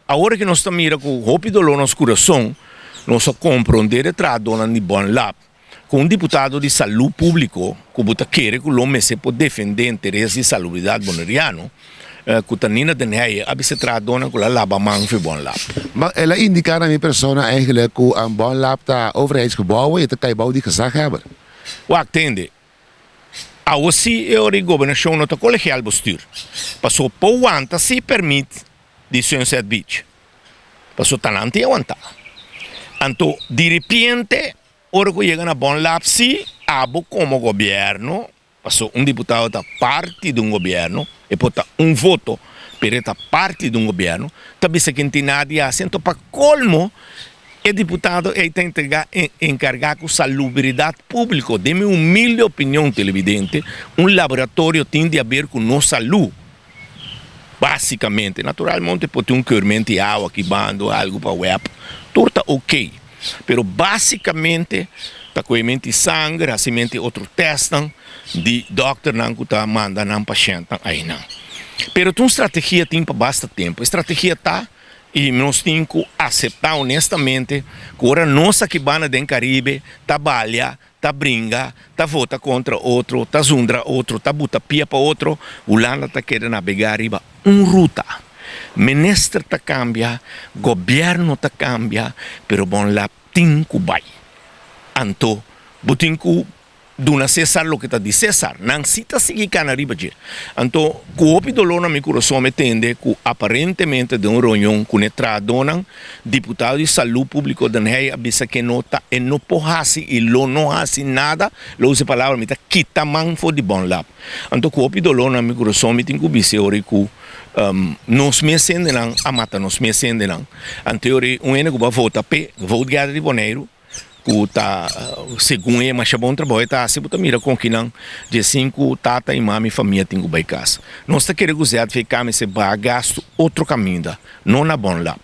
Awor ku nos ta mira ku hopi doló nos kurason, nos a komprondé e trahadónan di Bonlab ku un diputado di Salú Públiko ku bo ta kere ku lo mester por defendé interes di salubridat boneriano, ku ta Nina den Heyer, a bisa e trahadónan ku lo a laba man for Bonlab. Ma el a indiká na mi persona eigenlijk ku Bonlab ta overheidsgebouw i ta kai bou di gezaghebber. Wak, tende. Awo si e ora di gobernashon no ta kolegial bestuur, paso por wanta si permit di Sunset Beach. Paso ta nan tin awantá. Anto diripiente ora ku yega na Bon Lab si abo komo gobièrnu, paso un diputado ta parti di un gobièrnu, e por ta un voto pero e ta parti di un gobièrnu, ta bisa ke tin nada di hasi. Anto pa kolmo e diputado ei ta entregá enkargá ku salubridat públiko. Den mi humilde opinion televidente, un laboratorio tin di haber ku nos salú. Básicamente, naturalmente por tin un keurment di awa aki banda o algo pa web, tur ta ok. Pero básicamente ta koemente di sanger, hasimente otro testnan di dokternan ku ta manda nan pashentnan ainan. Pero ta un strategia tin pa basta tempu. E strategia ta i nos tin ku aseptá honestamente ku ora nos aki banda den Caribe ta balia ta bringa, ta vota kontra otro, ta zundra otro, ta buta pia pa otro, Hulanda ta keda nabegá riba un ruta. Minister ta kambia, gobièrnu ta kambia, pero bon lap tin ku bai. Anto bo tin ku duna Cesar loke ta di Cesar. Nan si ta sigui kana riba dje. Anto ku hopi dolor na mi kurason mi tende ku aparentemente den un reunion ku ne trahadónan, Diputado di Salú Públiko Den Heyer a bisa ke no ta e no por hasi i lo no hasi nada, lo usa e palabra mi ta kita man for di Bonlab. Anto ku hopi dolor na mi kurason mi tin ku bisa e ora ku nos mes hendenan a mata nos mes hendenan. Anto e ora un hende ku bo a vota p'e, vote getter di Boneiru, ku ta segun e masha bon trabou e ta hasi bo ta mira kon kinan dje sinku tata i mami famia tin ku bai kas. Nos ta kere ku ZVK mester baha gastu otro kaminda, no na Bonlab.